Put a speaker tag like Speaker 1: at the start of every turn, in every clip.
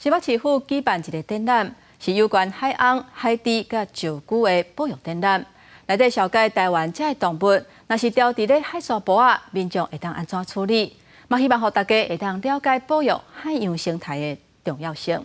Speaker 1: 新北市府舉辦一个展覽，是有關海鰪、海豬佮石龜的保育展覽。內底紹介臺灣這个動物，若是牢佇咧海沙埔仔，民眾會當按怎處理？嘛希望予大家會當了解保育海洋生態的重要性。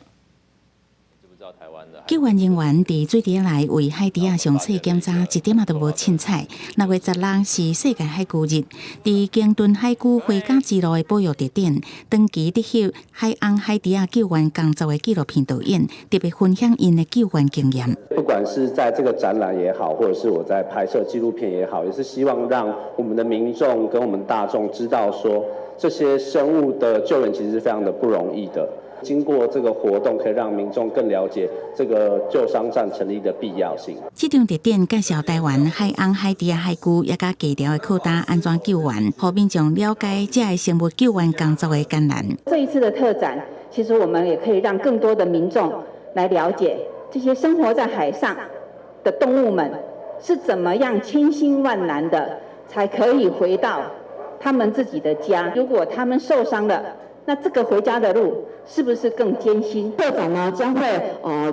Speaker 2: 救援人員佇水池內為海豬仔上廁檢查，一點仔都無凊彩。6月16是世界海龜日，佇鯨豚海龜回家之路的保育特展，長期佇翕海鰪海豬仔救援工作的紀錄片導演，特別分享𪜶的救援經驗。
Speaker 3: 不管是在這個展覽也好，或者是我在拍攝紀錄片也好，也是希望讓我們的民眾跟我們大眾知道說，這些生物的救援其實是非常的不容易的。經過這個活動，可以讓民眾更了解這個救傷站成立的必要性。
Speaker 2: 這場特展介紹臺灣海鰪、海豬仔、海龜，也佮低潮的靠礁按怎救援，予民眾了解這个生物救援工作的艱難。
Speaker 4: 這一次的特展，其實我們也可以讓更多的民眾來了解這些生活在海上的動物們是怎麼樣千辛萬難的，才可以回到他們自己的家。如果他們受傷了，那這個回家的路是不是更艱辛？
Speaker 5: 特展呢將會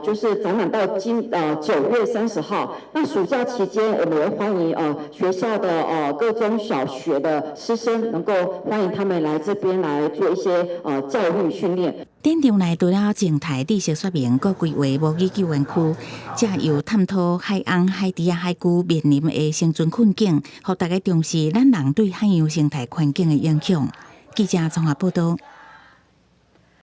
Speaker 5: 就是展覽到今9月30號。那暑假期間，我們也歡迎學校的各中小學的師生，能夠歡迎他們來這邊來做一些教育訓練。
Speaker 2: 展場內除了靜態知識說明，閣規劃模擬救援區，藉由探討海鰪、海豬仔、海龜面臨的生存困境，予大家重視咱人對海洋生態環境的影響。記者綜合報道。